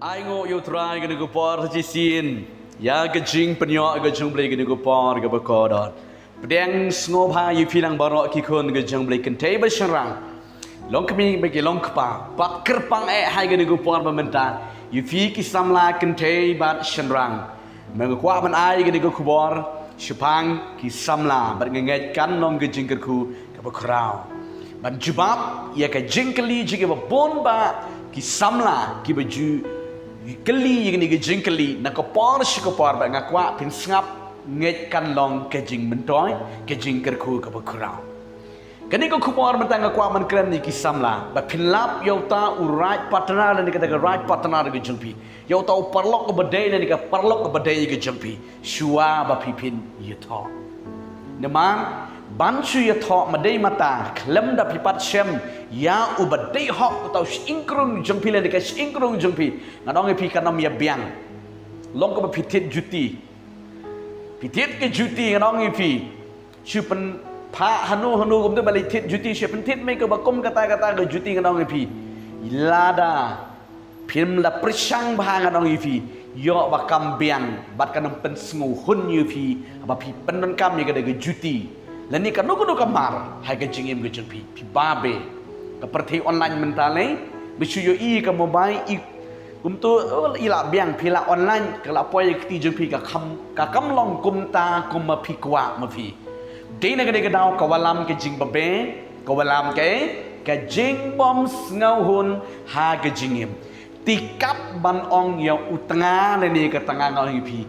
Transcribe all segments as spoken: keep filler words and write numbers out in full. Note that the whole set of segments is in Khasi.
Ai nguh ïa U Trai kane ka por sa shisien ïa ka jingpynïoh ka jong U Blei kane ka por kaba kordor. Pdiang sngewbha ïa phi lang baroh ki khun ka jong U Blei, kynthei bad shynrang, long kmie bad ki long kpa, bad kyrpang eh ha kane ka por ba mynta ïa phi ki samla kynthei bad shynrang. Me nga kwah ban ai kane ka khubor shaphang ki samla bad nga ngeit kan long ka jingkyrkhu kaba khraw ban jubab ïa ka jingkylli jong kiba bun ba ki samla kiba ju kylli ïa kane ka jingkylli na ka por sha ka por, bad nga kwah phin sngap, ngeit kan long ka jingmyntoi, ka jingkyrkhu kaba khraw. Kane ka khubor mynta nga kwah ban kren ïa ki samla ba phin lap ïa uta u right partner lane kata ka right partner ka jong phi, ïa uta u paralok kaba dei lane ka paralok kaba dei ka jong phi, shuwa ba phi phin ïathoh. Namar ban shu ïathoh ma dei mata khlem da phi pat shem ïa uba dei hok, uta u shyieng krung jong phi lane ka shyieng krung jong phi. Ngan ong ïa phi, kan ym ïa biang. Long kaba phi thied juti, phi thied ka juti, ngan ong ïa phi, shu pynphah hano hano kumta ba leit thied juti, shu pynthied mei kaba kum kata kata ka juti, ngan ong ïa phi, lada phim la pyrshang bha, ngan ong ïa phi, ïoh ba kam biang bad kan ym pynsngewhun ïa phi ba phi pyndonkam ïa kata ka juti lane kano kano ka mar ha ka jingim ka jong phi. Phi babe, ka pyrthei online mynta lei, ba shu ïohi ka mobile i kumto, oh, i la biang, phi la online, ka la poi ïa ka kti jong phi, ka kam, ka kam long kumta kumba phi kwah ma phi. Dei na kane ka daw ka wallam ka jingbabe, ka wallam ka, ka jingbym sngewhun ha ka jingim. Te kat ban ong ïa u tnga lane ka tnga, nga ong ïa phi,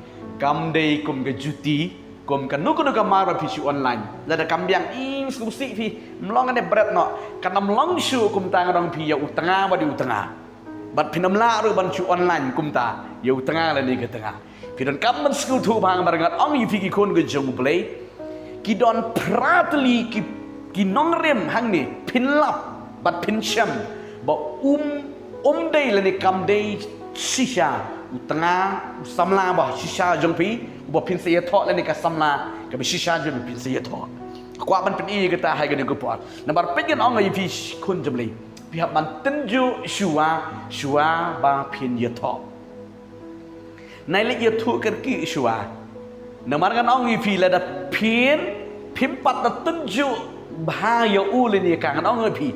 kam dei kum ka juti, kum kano kano ka mar ba phi shu online. Lada kam biang, ing sngewsih phi, ym long ne bret noh. Kan ym long shuh kumta, ngan ong ïa phi, ïa u tnga bad ïa u tnga. Bad phin ym lah ruh ban shu online kumta ïa u tnga lane ka tnga. Phi donkam ban sngewthuh bha, namar ngan ong ïa phi ki khun ka jong U Blei, ki don phra tylli ki, ki nongrim hangne, phin lap bad phin shem ba um, um dei lane kam dei shisha u tnga, u samla ba shisha jong phi uba phin sa ïathoh lane ka samla kaba shisha jong phi phin sa ïathoh. Kwah ban pyni ïa kata ha kane ka por. Namar peit, ngan ong ïa phi khun jong U Blei, phi hap ban tynjuh shuwa, shuwa ba phin ïathoh. Nai leit ïathuh kyrkieh shuwa. Namar ngan ong ïa phi, lada phin, phim pat da tynjuh bha ïa u lane ïa ka, ngan ong ïa phi,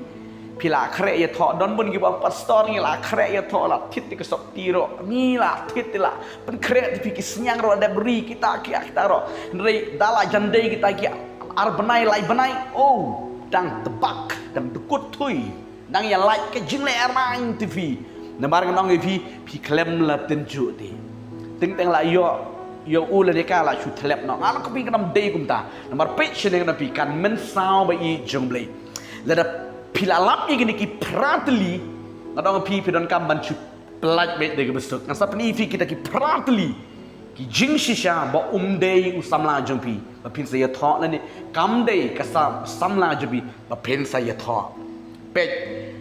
phi la khreh ïathoh. Don bun kiba ong, pastor, ngi la khreh ïathoh, la thied te ka sopti ruh, ngi la thied te, la pynkhreh te phi ki sniang ruh, dep ri kita kia kita ruh. Hynrei da la jan dei kita kia ar bnai lai bnai, oh, dang tbak, dang dkut thui. Dang ïa lait ka jingleh arang te phi. Namar ngan ong ïa phi, phi khlem la tynjuh te. Teng teng la ïoh, ïoh u lane ka la shu thlep noh. Nga la ka phi, kan ym dei kumta. Namar peit shane, ngan ong ïa phi, kan mynsaw ba i jong U Blei. Lada phi la lap ïa kine ki phra tylli, ngan ong ïa phi, phi donkam ban shu pyllait beit da kaba suk. Ngan sa pyni ïa phi kita ki phra tylli ki jingshisha ba um dei u samla jong phi ba phin sa ïathoh lane kam dei ka sa, samla jong phi ba phin sa ïathoh. Peit,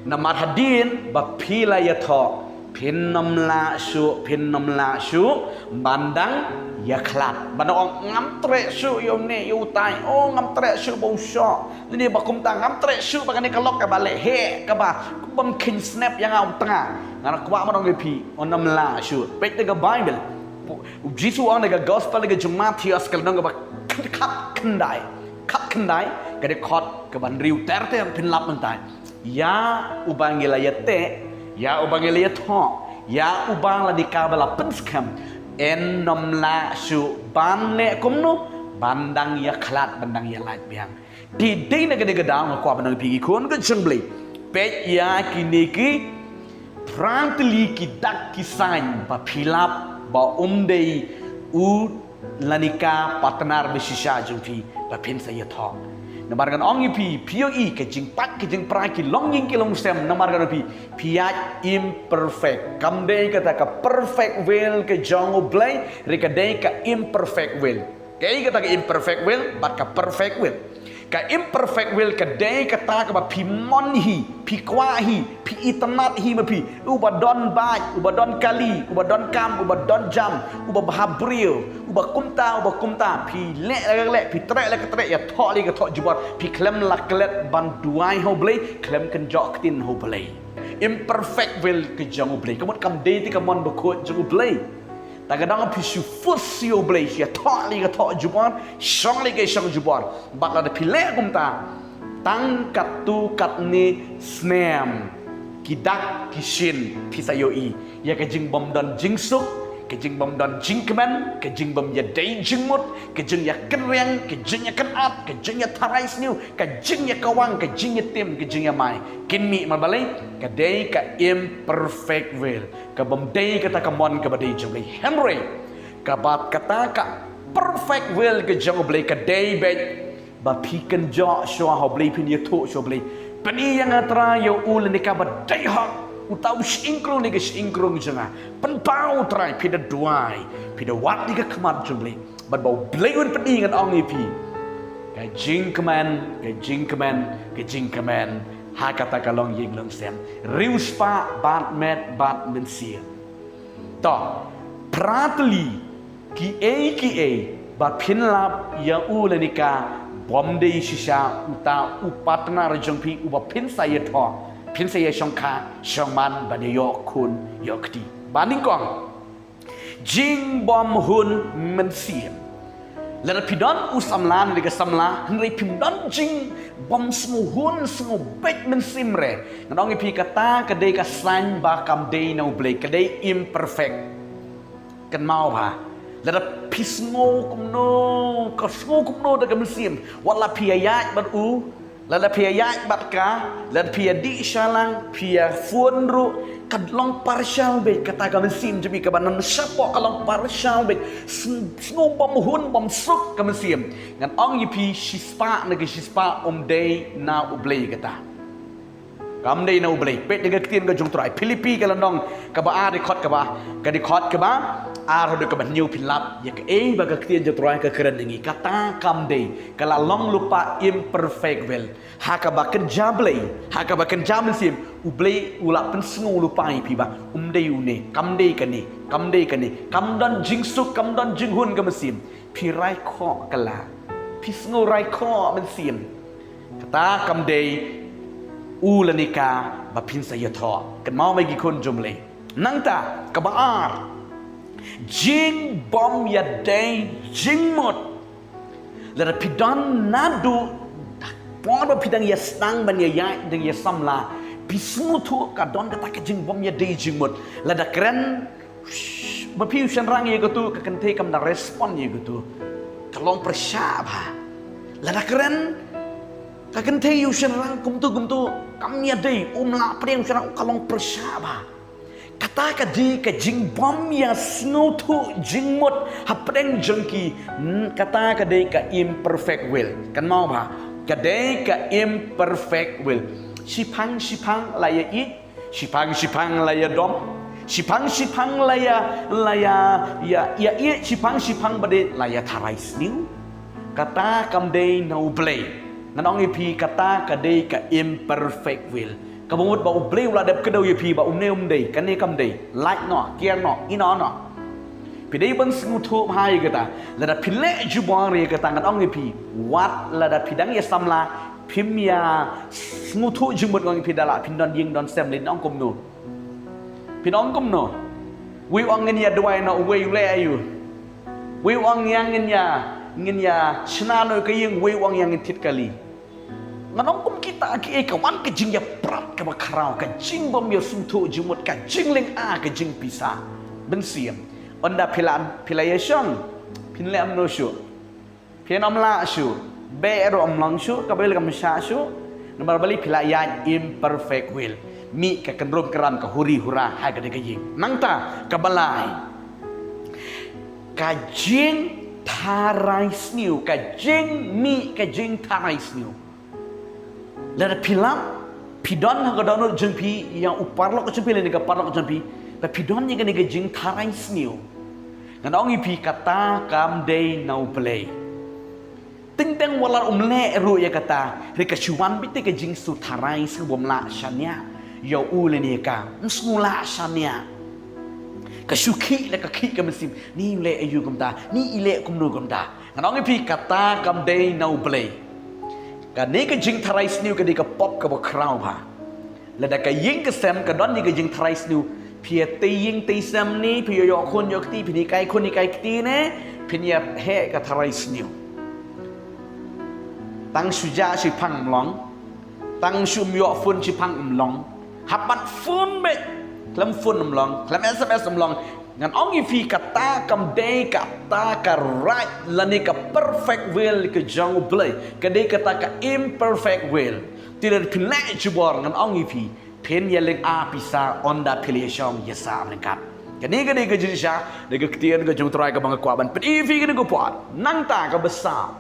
namar hadien ba phi la ïathoh, phin ym lah shuh, phin ym lah shuh ban dang ïakhlad, ban dang ong, ngam treh shuh ïa une ïa utai, oh, ngam treh shuh ba u shoh, lane ba kumta, ngam treh shuh ba kane ka lok kaba leh heh, kaba, bym kheiñ snep ïa nga u tnga. Nga kwah ban ong ïa phi, oh, ngam lah shuh. Peit da ka Baibl. U Jisu u ong da ka Gospel da ka jong u Mathaios, ka lynnong kaba khat khyndai. Khat khyndai, ka dkhot kaba hynriew ter ter, phin lap mynta. Ïa uba ngi la ïateh, ïa uba ngi la ïathoh, ïa uba lane kaba la pynskhem, yn ym lah shuh ban leh kumno, ban dang ïakhlad, ban dang ïalait biang. Te dei na kane ka daw nga kwah ban ong ïa phi ki khun ka jong U Blei. Peit ïa kine ki phra tylli ki dak ki sign ba phi lap ba um dei u lane ka partner ba shisha jong phi ba phin sa ïathoh. Namar ngan ong ïa phi, phi ïohi ka jingpait ka jingpra ki longïing ki longsem, namar ngan ong ïa phi, phi ïaid imperfect. Kam dei kata ka perfect will ka jong U Blei, hynrei ka dei ka imperfect will. Kaei kata ka imperfect will bad ka perfect will? Ka imperfect will ka dei kata kaba phi mon hi, phi kwah hi, phi itynnad hi ma phi. Uba don bike, uba don kali, uba don kam, uba don jam, uba bha briew, uba kumta, uba kumta, phi leh la ka leh, phi treh la ka treh, ïathoh la ka thoh jubor, phi khlem la klet ban duwai ha U Blei, khlem kynjoh ktien ha U Blei. Imperfect will ka jong U Blei. Ka mut kam dei te ka mon bakhuid jong U Blei. Ta ka dang phi shu fus ïa U Blei, shu ïathoh lei ka thoh jubor, shong lei ka shong jubor. Bad lada phi leh kumta, tang katto katne snem, ki dak ki shin phi sa ïohi ïa ka jingbym don jingsuk, ka jingbym don jingkmen, ka jingbym ïadei jingmut, ka jingïakynriang, ka jingïakynad, ka jingïatharai sniew, ka jingïakawang, ka jingïatim, ka jingïamai. Kin mih ma balei? Ka dei ka imperfect will, ka bym dei kata ka mon kaba dei jong U Blei. Hynrei kaba kata ka perfect will ka jong U Blei ka dei beit ba phi kynjoh shuwa ha U Blei, phin ïathuh sha U Blei. Pyni ïa nga Trai ïa u lane ka ba dei hok, uta u shyieng krung ne ka shyieng krung jong nga. Pynpaw Trai, phi da duwai, phi da wad ïa ka khmat jong U Blei. Bad ba U Blei un pyni, ngan ong ïa phi, ka jingkmen, ka jingkmen, ka jingkmen ha kata ka longïing longsem. Riewspah bad met bad mynsiem. To, phra tylli kiei kiei ba phin lap ïa u lane ka bym dei shisha uta u partner jong phi uba phin sa ïathoh, phin sa ïashongkha shongman ban ïa ïoh khun ïoh kti. Ba nyngkong, jingbymhun mynsiem. Lada phi don u samla ne ka samla, hynrei phim don jingbym sngewhun sngewbeit mynsiem re, ngan ong ïa phi kata ka dei ka sign ba kam dei na U Blei, ka dei imperfect. Kynmaw bha. Lada phi sngew kumno, ka sngew kumno da ka mynsiem, wat la phi ïaid bad u, lada phi ïaid bad ka, lada phi ïadih shalang, phi ïa phone ruh, ka long partial beit kata ka mynsiem jong phi, kaba nang shapoh ka long partial beit. Sng-, sngew bymhun bymsuk ka mynsiem. Ngan ong ïa phi, shispah na ka shispah um dei na U Blei kata. Kam dei na U Blei. Peit na ka ktien ka jong U Trai. Philippi ka lynnong kaba ar, dkhot kaba, ka dkhot kaba ar haduh kaba hynñiew, phin lap ïa kaei ba ka ktien jong U Trai ka kren ïa ngi. Kata kam dei, ka la long lypa imperfect will. Ha kaba kynja Blei, ha kaba kynja mynsiem, U Blei u la pynsngew lypa ïa phi ba um dei une, kam dei kane, kam dei kane, kam don jingsuk, kam don jinghun ka mynsiem. Phi rai khoh ka la, phi sngew rai khoh mynsiem. Kata kam dei u lane ka ba phin sa ïathoh. Kynmaw, me ki khun jong U Blei. Nangta kaba ar, jingbym ïadei jingmut. Lada phi don naduh por ba phi dang ïa sdang ban ïa ïaid, dang ïa samla, phi sngewthuh ka don kata ka jingbym ïadei jingmut. Lada kren, ba phi u shynrang ïa katu, ka kynthei kam da respond ïa katu, ka long pyrshah bha. Lada kren ka kynthei ïa u shynrang kumtu kumtu, kam ïadei, um lah pdiang u shynrang, ka long pyrshah bha. Kata ka dei ka jingbym ïa sngewthuh jingmut hapdeng jong ki. Hmm, kata ka dei ka imperfect will. Kynmaw bha, ka dei ka imperfect will. Shiphang shiphang la ïa ïeit, shiphang shiphang la ïa dom, shiphang shiphang la ïa, la ïa, ïa, ïa ïeit, shiphang shiphang ba dei la ïa tharai sniew. Kata kam dei na U Blei. Ngan ong ïa phi, kata ka dei ka imperfect will. Kaba mut ba U Blei u la dep kdew ïa phi ba um ne um dei, kane kam dei, lait noh, kiar noh, ïehnoh noh. Phi dei ban sngewthuh bha ïa kata. Lada phi leh jubor ïa kata, ngan ong ïa phi, wat lada phi dang ïa samla, phim ïa sngewthuh jingmut, ngan ong ïa phi, da lah phin don ïing don sem lei, ngan ong kumno? Phin ong kumno? Wei u ong ngin ïa duwai noh, wei u leh aïu? Wei u ong ïa ngin ïa, ngin ïa shna noh ka ïing, wei u ong ïa ngin thied kali. Ngan ong kum kita kiei, ka wan ka jingïaprat kaba khraw, ka jingbym ïa sngewthuh jingmut, ka jinglynga, ka jingpisa. Mynsiem. Ynda phi la, phi la ïa shong, phin leh kumno shuh? Phin ym lah shuh. Beh ruh ym long shuh, kaba ïaleh kam shah shuh. Namar balei? Phi la ïaid imperfect will. Mih ka kynrum kynram, ka huri hura ha kane ka ïing. Nangta kaba lai, ka jingtharai sniew, ka jingmih ka jingtharai sniew. Lada phi lap, phi don ha ka dohnud jong phi ïa u paralok jong phi lane ka paralok jong phi, lada phi don ïa kane ka jingtharai sniew, ngan ong ïa phi, kata kam dei na U Blei. Teng teng wat la um leh ruh ïa kata, hynrei ka shu wan beit te ka jingsngewtharai sniew, bym lah shaniah ïa u lane ïa ka, ym sngew lah shaniah. Ka shu khih la ka khih ka mynsiem, ni u leh aïu kumta, ni i leh kumno kumta. Ngan ong ïa phi, kata kam dei na U Blei. Kane ka jingtharai sniew ka dei ka pop kaba khraw bha. Lada ka ïing ka sem ka don ïa ka jingtharai sniew, phi ïa tei ïing tei sem ne, phi ïa ïoh khun ïoh kti, phin hikai khun hikai kti ne, phin ïa heh ka tharai sniew. Tang shu jah shi phang ym long, tang shu ym ïoh phone shi phang ym long. Hap ban phone beit, khlem phone ym long, khlem S M S ym long. Ngan ong ïa phi, kata kam dei kata ka right lane ka perfect will ka jong U Blei. Ka dei kata ka imperfect will. Te lada phin leh jubor, ngan ong ïa phi, phin ïa lynga pisa ynda phi la ïa shong ïa sah ryngkat. Kane ka dei ka jingshisha, dei ka ktien ka jong U Trai kaba nga kwah ban pyni ïa phi kane ka por. Nangta kaba saw,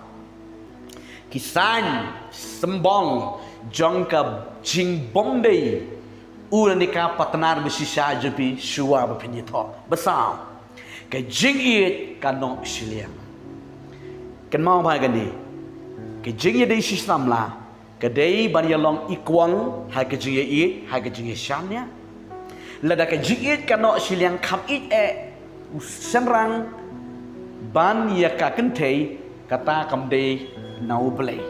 ki sign, symbol jong ka jingbymdei u lane ka partner ba shisha jong phi shuwa ba phin ïathoh. Ba saw, ka jingïeit ka noh shiliang. Kynmaw bha kane, ka jingïadei shi samla ka dei ban ïa long equal ha ka jingïaieit, ha ka jingïashaniah. Lada ka jingïeit ka noh shiliang, kham ïeit eh u shynrang ban ïa ka kynthei, kata kam dei na U Blei.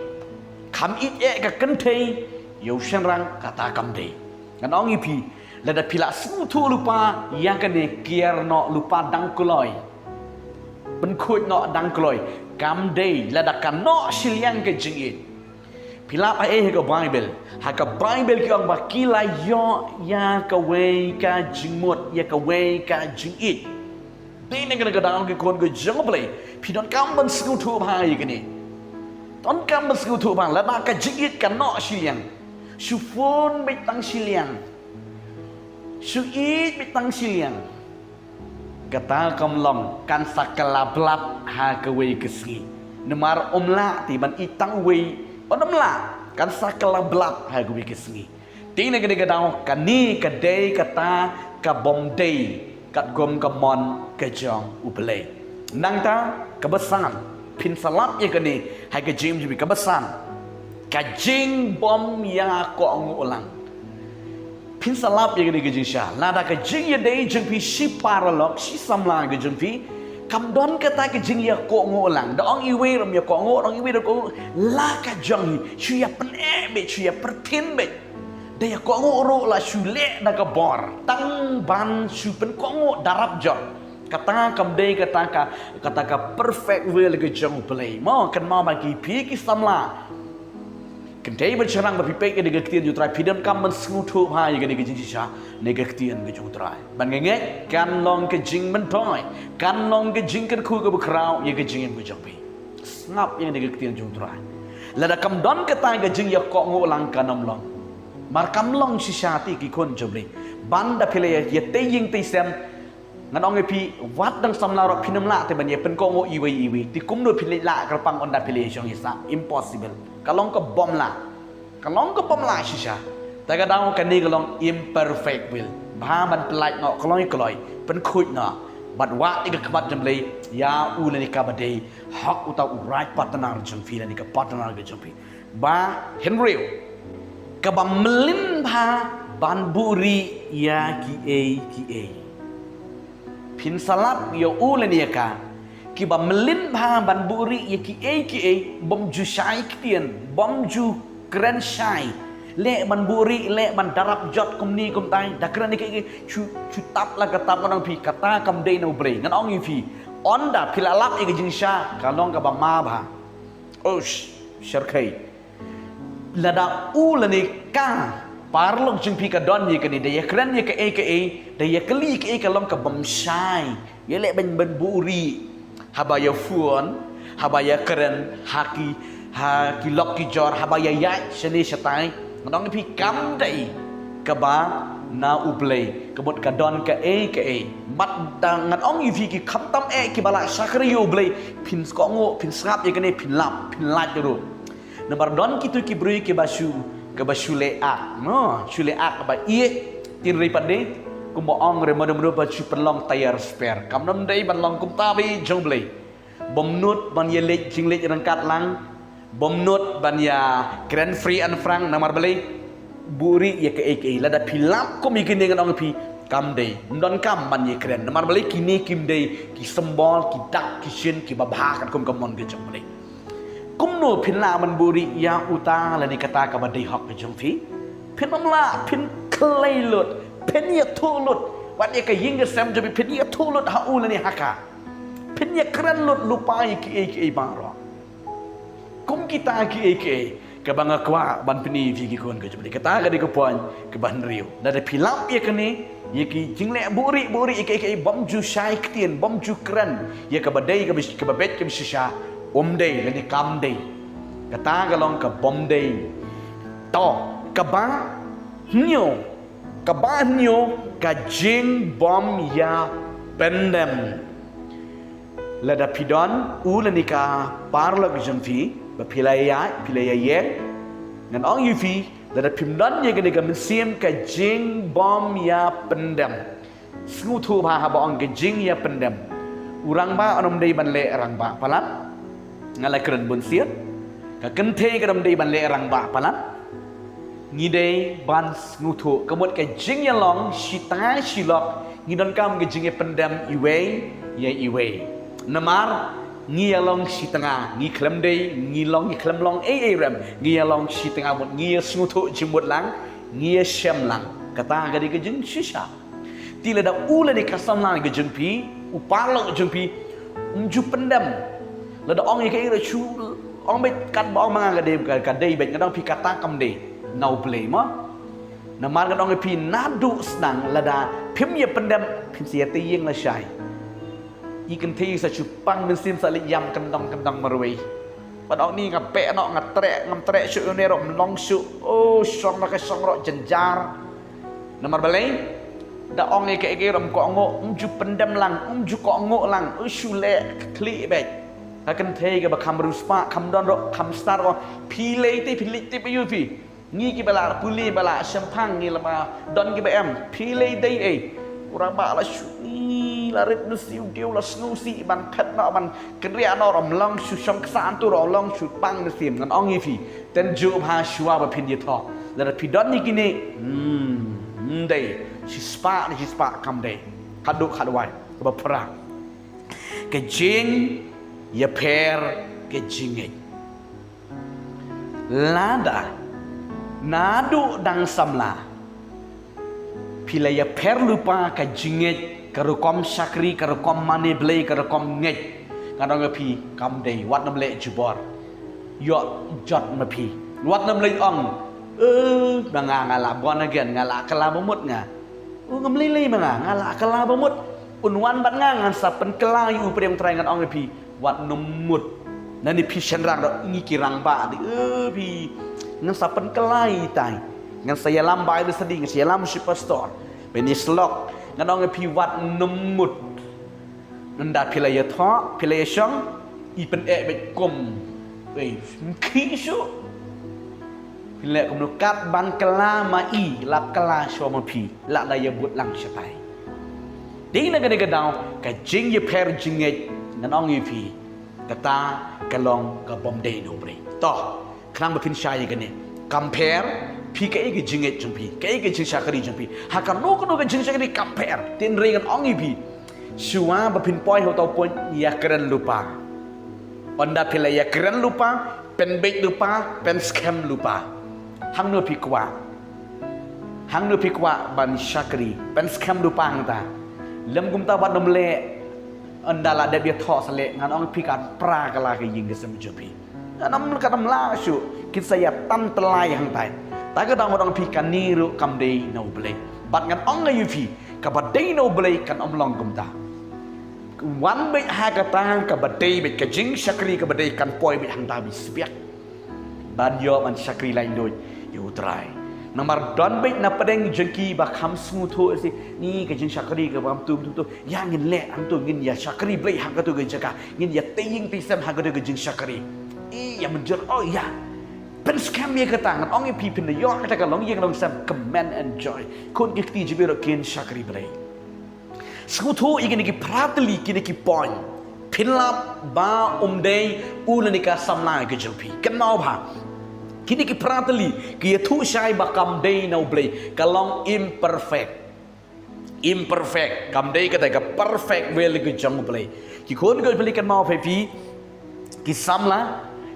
Kham ïeit eh ka kynthei ïa u shynrang, kata kam dei. Ngan ong ïa phi, lada phi la sngewthuh lypa ïa kane, kiar noh lypa dang kloi, pynkhuid noh dang kloi. Kam dei, lada ka noh shiliang ka jingïeit. Phi lap ha ei ha ka Baibl? Ha ka Baibl ki ong ba ki la ïoh ïa kawei ka jingmut, ïa kawei ka jingïeit. Dei na kane ka daw, ki khun ki jong U Blei, phi donkam ban sngewthuh bha ïa kane. Donkam ban sngewthuh bha, lada ka jingïeit ka noh shiliang, shu phone beit tang shiliang, shu ïeit beit tang shiliang, kata kam long, kan sa kylla blad ha kawei ka sngi. Namar ym lah te ban ïeit tang uwei, ym lah, kan sa kylla blad ha kawei ka sngi. Te na kane ka daw, kane ka dei kata ka bymdei katkum ka mon ka jong U Blei. Nangta kaba san, phin sa lap ïa kane ha ka jingim jong phi, kaba san, ka jingbym ïa kohnguh lang. Phin sa lap ïa kane ka jingshisha. Lada ka jingïadei jong phi shi paralok, shi samla ka jong phi, kam don kata ka jingïakohnguh lang. Da ong iwei ruh ym ïakohnguh, da ong iwei ruh kohnguh. La ka jong hi, shu ïa pyneh beit, shu ïa pyrthin beit. Da ïakohnguh ruh la shu leh da ka bor, tang ban shu pynkohnguh darap jot. Kata kam dei kata ka, kata ka perfect will ka jong U Blei. Mo, kynmaw ba ki, phi ki samla, kynthei bad shynrang ba phi peit ïa kane ka ktien jong U Trai, phi donkam ban sngewthuh bha ïa kane ka jingshisha, ne ka ktien ka jong U Trai. Ban ngeit, kan long ka jingmyntoi, kan long ka jingkyrkhu kaba khraw ïa ka jingim ka jong phi. Sngap ïa kane ka ktien jong U Trai. Lada kam don kata ka jingïakohnguh lang, kan ym long. Mar kam long shisha te ki khun jong U Blei. Ban da phi la ïa, ïa tei ïing tei sem, ngan ong ïa phi, wat dang samla ruh phin ym lah te ban ïa pynkohnguh iwei iwei. Te kumno phi leit lah kyrpang ynda phi la ïa shong ïa sah? Impossible. Ka long ka bym lah. Ka long ka bym lah shisha. Te ka daw kane ka long imperfect will. Bha ban pyllait noh kloi kloi, pynkhuid noh. Bad wad ïa ka khmat jong U Blei ïa u lane kaba dei hok, uta u right partner jong phi lane ka partner ka jong phi. Ba hynriew, kaba mlien bha ban buhrieh ïa kiei kiei. Phin sa lap ïa u lane ïa ka, kiba mlien bha ban buhrieh ïa kiei kiei, bym ju shai ktien, bym ju kren shai. Leh ban buhrieh, leh ban darap jot kumne kumtai, da kren ïa kiei kiei, shu, shu tap la ka tap, ngan ong phi, kata kam dei na U Blei. Ngan ong ïa phi, ynda phi la lap ïa ka jingshisha, ka long kaba ma bha. Ush, sharkhei. Lada u lane ka paralok jong phi ka don ïa kane, da ïa kren ïa kaei kaei, da ïa kylli kaei, ka long ka bym shai. Ïa leh ban, ban buhrieh. Haba ïa phone, haba ïa kren ha ki, ha ki lok ki jor, haba ïa ïaid shane shatai, ngan ong ïa phi, kam dei kaba na U Blei. Ka mut ka don kaei kaei. Bad da ngan ong ïa phi, ki khamtam eh kiba la shakri ïa U Blei, phin kohnguh, phin sngap ïa kane, phin lap, phin lait ruh. Namar don kito ki briew kiba shu, kiba shu leh ak, no, shu leh ak ba ïeit, tynrai pat de, kumba ong re, mano mano ba shu pynlong tyre spare. Kam dei ban long kumta beit jong U Blei. Bym nud ban ïa leit jingleit ryngkat lang, bym nud ban ïa kren free and frank, namar balei? Buhrieh ïa kaei kaei. Lada phi lap kum ïa kine, ngan ong ïa phi, kam dei. Ym donkam ban ïa kren. Namar balei? Kine kim dei ki symbol, ki dak, ki shin kiba bha katkum ka mon ka jong U Blei. Kumno phin lah ban buhrieh ïa uta lane kata kaba dei hok ka jong phi? Phin ym lah, phin khlei lut, phin ïathuh lut. Wat ïa ka ïing ka sem jong phi, phin ïathuh lut ha u lane ha ka. Phin ïakren lut lypa ïa kiei kiei baroh. Kum kita kiei kiei kaba nga kwah ban pyni ïa phi ki khun ka jong phi. Kata ka dei ka point kaba hynriew. Lada phi lap ïa kane, ïa ki jingleh buhrieh buhrieh, ïa kiei kiei bym ju shai ktien, bym ju kren ïa kaba dei, kaba, kaba beit, kaba shisha, um dei lane kam dei. Kata ka long ka bym dei. To, kaba hynñiew, kaba hynñiew, ka jingbym ïapyndem. Lada phi don u lane ka paralok jong phi ba phi la ïaid, phi la ïaid, ngan ong ïa phi, lada phim don ïa kane ka mynsiem ka jingbym ïapyndem. Sngewthuh bha haba ong ka jingïapyndem. U rangbah un ym dei ban leh rangbah palat. Nga la kren bun sien. Ka kynthei kan ym dei ban leh rangbah palat. Ngi dei ban sngewthuh, ka mut ka jingïalong shi tnga shi lok, ngi donkam ka jingïapyndem iwei ïa iwei. Namar ngi ïalong shi tnga, ngi khlem dei, ngi long, ngi khlem long ei ei ruh em, ngi ïalong shi tnga, mut ngi ïa sngewthuh jingmut lang, ngi ïa shem lang. Kata ka dei ka jingshisha. Te lada u lane ka samla ka jong phi, u paralok jong phi, um ju pyndem. Lada ong ïa kaei ruh shu ong beit, katba ong ma nga ka dei, ka, ka dei beit, nga ong phi kata kam dei na U Blei mo. Namar nga ong ïa phi naduh sdang lada phim ïapyndem, phim sa ïa tei ïing lashai. I kynthei sa shu pang mynsiem, sa leit ïam kyndong kyndong marwei. Bad ong ni nga beh noh, nga treh, ngam treh shuh ïa une ruh, ym long shuh. Oh, shong la ka shong ruh jynjar. Namar balei? Da ong ïa kaei kaei ruh ym kohnguh, um ju pyndem lang, um ju kohnguh lang, u shu leh khlieh beit. Ka kynthei kaba kham riewspah, kham don ruh, kham stad ruh, phi lei te, phi leit tip aïu phi? Ngi kiba la pule, ba la shemphang, ngi la ba don kiba em, phi lei dei ei? U rangbah la shu, i la rit mynsiem, u dei u la sngewsih ban phet noh, ban kynriah noh, ym long shuh, shong ksa hangto ruh ym long shuh, pang mynsiem. Ngan ong ïa phi, tynjuh bha shuwa ba phin ïathoh. Lada phi don ïa kine, hmm, ym dei, shispah ne shispah kam dei. Khatduh khatwai, kaba phra, ka jingïapher ka jingngeit. Lada naduh dang samla phi la ïapher lypa ka jingngeit, ka rukom shakri, ka rukom mane Blei, ka rukom ngeit, ngan ong ïa phi kam dei, wat nym leh jubor. Ïoh jot ma phi. Wat nym leit ong, eh, ma nga nga la born again, nga la kylla ba mut nga. U ngam lei lei ma nga, nga la kylla ba mut. Un wan bad nga, ngan sa pynkylla ïa u pdeng Trai. Ngan ong ïa phi, wat nym mut. Nangne phi shynrang ruh, ngi ki rangbah dei, eh, phi, ngan sa pynkylla ïa itai. Ngan sa ïalam Bible study, ngan sa ïalam shi pastor. Bad ngi slok, ngan ong ïa phi, wat nym mut. Ynda phi la ïathoh, phi la ïashong, i pyneh beit kum, ei, ym khih shuh. Phi leh kumno? Kat ban kylla ma i, lap kylla shuwa ma phi, lah da ïabud lang shatai. Dei na kane ka daw, ka jingïapher jingngeit, ngan ong ïa phi, kata ka long ka bym dei na U Blei. To, khnang ba phin shai ïa kane. Kam pher, phi kaei ka jingngeit jong phi, kaei ka jingshakri jong phi. Ha kano kano ka jingshakri kam pher. Hynrei ngan ong ïa phi, shuwa ba phin poi ha uta u point ïakren lypa. Ynda phi la ïakren lypa, pynbeit lypa, pynskhem lypa, hangno phi kwah? Hangno phi kwah ban shakri, pynskhem lypa hangta? Lym kumta wat nym leh. Ynda la dep ïathoh sa leh, ngan ong phi kan pra kylla ka ïing ka sem jong phi. Ngan ym, kan ym lah shuh, kin sa ïa tan tyllai hangtai. Ta ka daw ngan ong phi kane ruh kam dei na U Blei. Bad ngan ong ïa phi, kaba dei na U Blei kan ym long kumta. Wan beit ha kata kaba dei beit, ka jingshakri kaba dei kan poi beit hangta beit sbiak. Ban ïoh ban shakri laitluid ïa U Trai. Namar don beit na pdeng jong ki ba kham sngewthuh shisha, ni ka jingshakri kaba ym tu ym tu tu. Ïa ngin leh hangto, ngin ïa shakri Blei ha kato ka jaka, ngin ïa tei ïing tei sem ha kato ka jingshakri. Ïa mynjur, oh ïa. Pynskhem ïa kata, ngan ong ïa phi, phin da ïoh kata ka longïing longsem, kmen enjoy. Khun ki kti jong phi ruh kin shakri Blei. Sngewthuh ïa kine ki phra tylli, kine ki point. Phin lap ba um dei u lane ka samla ka jong phi. Kynmaw bha. Kine ki phra tylli ki ïathuh shai ba kam dei na U Blei, ka long imperfect. Imperfect, kam dei kata ka perfect will ka jong U Blei. Ki khun ka jong U Blei, kynmaw bha phi, ki samla,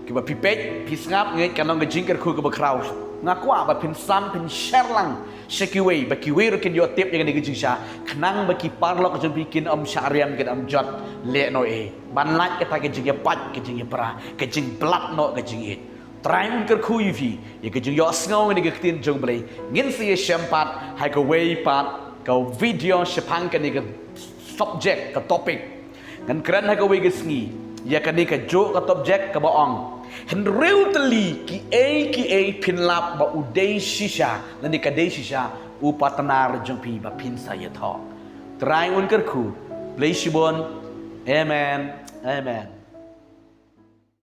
kiba phi peit, phi sngap, ngeit kan long ka jingkyrkhu kaba khraw. Nga kwah ba phin sam, phin share lang sha kiwei, ba kiwei ruh kin ïoh tip ïa kane ka jingshisha, khnang ba ki paralok jong phi kin ym shah riam, kin ym jot lehnohei ban lait kata ka jingïapait, ka jingïapra, ka jingblad noh ka jingïeit. Trai un kyrkhu ïa phi ïa ka jingïohsngew ïa kane ka ktien jong U Blei. Ngin sa ïashem pat ha kawei pat ka video shaphang kane ka subject, ka topic. Ngan kren ha kawei ka sngi ïa kane kajuh ka subject kaba ong, hynriew tylli kiei kiei phin lap ba u dei shisha, lane ka dei shisha u partner jong phi ba phin sa ïathoh. Trai un kyrkhu. Blei shibun. Amen. Amen.